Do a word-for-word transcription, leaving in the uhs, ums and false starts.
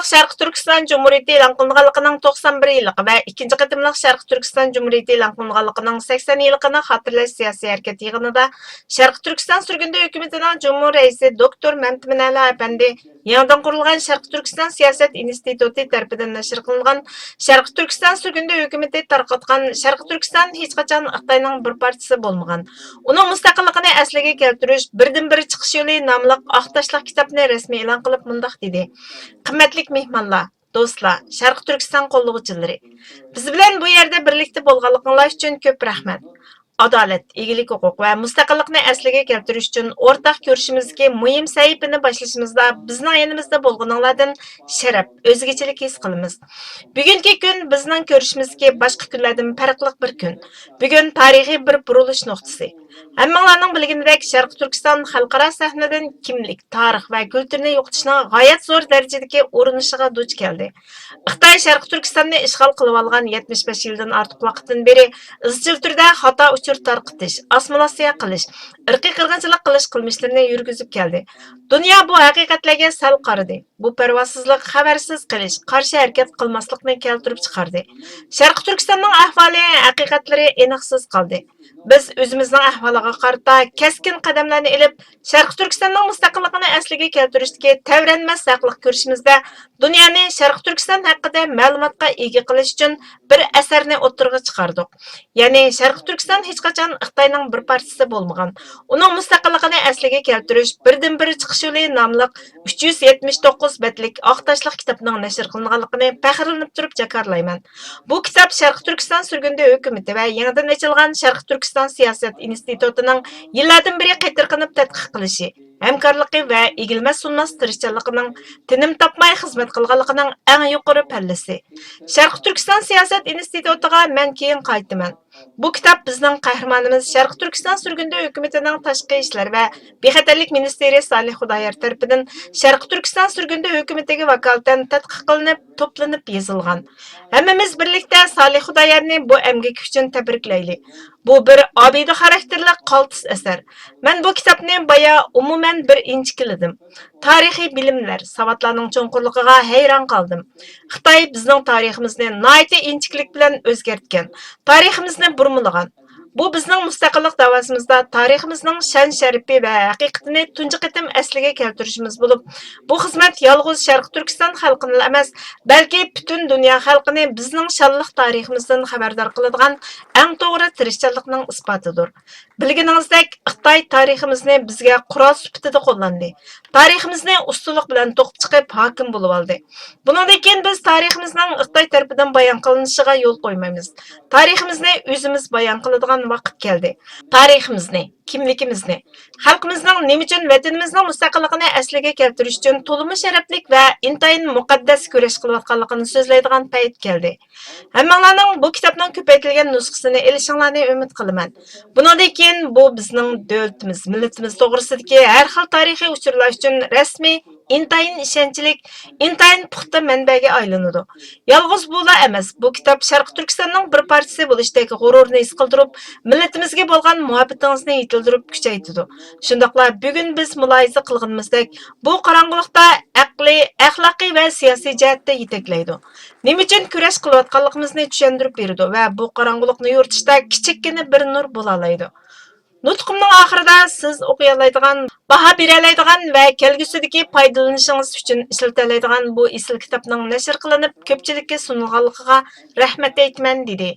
شەرقىي تۈركىستان جۇمھۇرىيىتى ئېلان قىلىنغانلىقىنىڭ توقسان بىر يىللىقى ۋە ئىككىنچى قېتىملىق شەرقىي تۈركىستان جۇمھۇرىيىتى ئېلان قىلىنغانلىقىنىڭ سەكسەن يىللىقىنى خاتىرىلەش سىياسىي ھەرىكەت يىغىنىدا شەرقىي تۈركىستان سۈرگۈندە ھۆكۈمىتىنىڭ جۇمھۇر رەئىسى دوكتور مەمتىمىن ئەلا ئەپەندى يېڭىدىن قۇرۇلغان شەرقىي تۈركىستان سىياسەت ئىنستىتۇتى تەرىپىدىن نەشر قىلىنغان شەرقىي تۈركىستان سۈرگۈندە ھۆكۈمىتى تارقاتقان شەرقىي تۈركىستان ھېچقاچان خىتاينىڭ بىر پارچىسى بولمىغان، ئۇنىڭ مۇستەقىللىقىنى ئەسلىگە كەلتۈرۈش بىردىنبىر چىقىش يولى ناملىق ئاق تاشلىق كىتابنى رەسمىي ئېلان قىلىپ مۇنداق دېدى: قىممەتلىك مېھمانلار، دوستلار، شەرقىي تۈركىستان قوللىغۇچىلىرى! بىز بىلەن بۇ يەردە بىرلىكتە بولغانلىقىڭلار ئۈچۈن كۆپ رەھمەت. ئادالەت، ئىگىلىك ھوقۇق ۋە مۇستەقىللىقنى ئەسلىگە كەلتۈرۈش ئۈچۈن ئورتاق كۈرىشىمىزدىكى مۇھىم سەھىپىنى باشلىشىمىزدا بىزنىڭ يېنىمىزدا بولغىنىڭلاردىن شەرەپ، ئۆزگىچىلىك ھېس قىلىمىز. بۈگۈنكى كۈن بىزنىڭ كۈرىشىمىزدىكى باشقا كۈنلەردىن پەرقلىق بىر كۈن. بۈگۈن تارىخىي بىر بۇرۇلۇش نۇقتىسى. ھەممىڭلارنىڭ بىلگىنىدەك، شەرقىي تۈركىستان خەلقئارا سەھنىدىن كىملىك، تارىخ ۋە كۈلتۈرنى يوقىتىشنىڭ غايەت زور دەرىجىدىكى ئۇرۇنۇشىغا دۇچ كەلدى. خىتاي شەرقىي تۈركىستاننى ئىشغال قىلىۋالغان يەتمىش بەش يىلدىن ئارتۇق ۋاقىتتىن بېرى ئىزچىل تۈردە خاتا ئۇچۇر تارقىتىش، ئاسسىمىلياتسىيە قىلىش، ئىرقىي قىرغىنچىلىق قىلىش قىلمىشلىرىنى يۈرگۈزۈپ كەلدى. دۇنيا بۇ ھەقىقەتلەرگە سەل قارىدى. بۇ پەرۋاسىزلىق خەۋەرسىز قېلىش، قارشى ھەرىكەت قىلماسلىقنى كەلتۈرۈپ چىقاردى. شەرقىي تۈركىستاننىڭ ئەھۋالى، ھەقىقەتلىرى ئېنىقسىز قالدى. بىز ئۆزىمىزنىڭ ئەھۋالىغا قارىتا كەسكىن قەدەملەرنى ئېلىپ، شەرقىي تۈركىستاننىڭ مۇستەقىللىقىنى ئەسلىگە كەلتۈرۈشتىكى تەۋرەنمەس ھەقلىق كۈرىشىمىزدە دۇنيانى شەرقىي تۈركىستان ھەققىدە مەلۇماتقا ئىگە قىلىش ئۈچۈن بىر ئەسەرنى ئوتتۇرىغا چىقاردۇق. يەنى شەرقىي تۈركىستان ھېچقاچان خىتاينىڭ بىر پارچىسى بولمىغان، ئۇنىڭ مۇستەقىللىقىنى ئەسلىگە كەلتۈرۈش بىردىنبىر چىقىش يولى ناملىق ئۈچ يۈز يەتمىش توققۇز بەتلىك ئاق تاشلىق كىتابنىڭ نەشر قىلىنغانلىقىنى پەخىرلىنىپ تۇرۇپ جاكارلايمەن. بۇ كىتاب شەرقىي تۈركىستان سۈرگۈندە ھۆكۈمىتى ۋە يېڭىدىن ئېچىلغان شەرقىي تۈركىستان سىياسەت ئىنستىتۇتىنىڭ يىللاردىن بېرى قېتىرقىنىپ تەتقىق قىلىشى، ھەمكارلىقى ۋە ئېگىلمەس سۇنماس تىرىشچانلىقىنىڭ تىنىم تاپماي خىزمەت قىلغانلىقىنىڭ ئەڭ يۇقىرى پەللىسى. شەرقىي تۈركىستان سىياسەت ئىنستىتۇتىغا مەن كېيىن قايتىمەن. بۇ كىتاب بىزنىڭ قەھرىمانىمىز، شەرقىي تۈركىستان سۈرگۈندە ھۆكۈمىتىنىڭ تاشقى ئىشلار ۋە بىخەتەرلىك مىنىستىرى سالىھ خۇدايار تەرىپىدىن شەرقىي تۈركىستان سۈرگۈندە ھۆكۈمىتىگە ۋاكالىتەن تەتقىق قىلىنىپ، توپلىنىپ يېزىلغان. ھەممىمىز بىرلىكتە سالىھ خۇدايارنى بۇ ئەمگىكى ئۈچۈن تەبرىكلەيلى. بۇ بىر ئابىدە خاراكتېرلىك قالتىس ئەسەر. مەن بۇ كىتابنى بايا ئومۇمەن بىر ئىنچىكىلىدىم. تارىخىي بىلىملەر، ساۋاتلارنىڭ چوڭقۇرلۇقىغا ھەيران قالدىم. خىتاي بىزنىڭ تارىخىمىزنى ناھايىتى ئىنچىكىلىك بىلەن ئۆزگەرتكەن، تارىخىمىزنى بۇرمىلىغان. بۇ بىزنىڭ مۇستەقىللىق داۋاسىمىزدا تارىخىمىزنىڭ شان-شەرىپى ۋە ھەقىقىتىنى تۇنجى قېتىم ئەسلىگە كەلتۈرۈشىمىز بولۇپ، بۇ خىزمەت يالغۇز شەرقىي تۈركىستان خەلقىنىلا ئەمەس، بەلكى پۈتۈن دۇنيا خەلقىنى بىزنىڭ شانلىق تارىخىمىزدىن خەۋەردار قىلىدىغان ئەڭ توغرا تىرىشچانلىقنىڭ ئىسپاتىدۇر. بىلگىنىڭىزدەك، خىتاي تارىخىمىزنى بىزگە قورال سۈپىتىدە قوللاندى. تارىخىمىزنى ئۇستىلىق بىلەن توقۇپ چىقىپ ھاكىم بولۇۋالدى. بۇنىڭدىن كېيىن بىز تارىخىمىزنىڭ خىتاي تەرىپىدىن بايان قىلىنىشىغا يول قويمايمىز. تارىخىمىزنى ئۆزىمىز بايان قىلىدىغان ۋاقىت كەلدى. تارىخىمىزنى، كىملىكىمىزنى، خەلقىمىزنىڭ نېمە ئۈچۈن ۋەتىنىمىزنىڭ مۇستەقىللىقىنى ئەسلىگە كەلتۈرۈش ئۈچۈن تولىمۇ شەرەپلىك ۋە ئىنتايىن مۇقەددەس كۈرەش قىلىۋاتقانلىقىنى سۆزلەيدىغان پەيت كەلدى. ھەممىڭلارنىڭ بۇ كىتابنىڭ كۆپەيتىلگەن نۇسخىسىنى ئېلىشىڭلارنى ئۈمىد قىلىمەن. بۇنىڭدىن كېيىن بۇ بىزنىڭ دۆلىتىمىز، مىللىتىمىز توغرىسىدىكى ھەر خىل تارىخىي ئۇچۇرلار ئۈچۈن رەسمىي، ئىنتايىن ئىشەنچلىك، ئىنتايىن پۇختا مەنبەگە ئايلىنىدۇ. يالغۇز بۇلا ئەمەس، بۇ كىتاب شەرقىي تۈركىستاننىڭ بىر پارچىسى بولۇشتەك غۇرۇرنى ھېس قىلدۇرۇپ، مىللىتىمىزگە بولغان مۇھەببىتىڭىزنى يېتىلدۈرۈپ كۈچەيتىدۇ. شۇنداقلا بۈگۈن بىز مۇلاھىزە قىلغىنىمىزدەك، بۇ قاراڭغۇلۇقتا ئەقلىي، ئەخلاقىي ۋە سىياسىي جەھەتتە يېتەكلەيدۇ. نېمە ئۈچۈن كۈرەش قىلىۋاتقانلىقىمىزنى چۈشەندۈرۈپ بېرىدۇ ۋە بۇ قاراڭغۇلۇقنى يورۇتۇشتا كىچىككىنە بىر نۇر بولالايدۇ. نۇتقۇمنىڭ ئاخىرىدا سىز ئوقۇيالايدىغان، باھا بېرەلەيدىغان ۋە كەلگۈسىدىكى پايدىلىنىشىڭىز ئۈچۈن ئىشلىتەلەيدىغان بۇ ئېسىل كىتابنىڭ نەشر قىلىنىپ، كۆپچىلىككە سۇنۇلغانلىقىغا رەھمەت ئېيتىمەن، دېدى.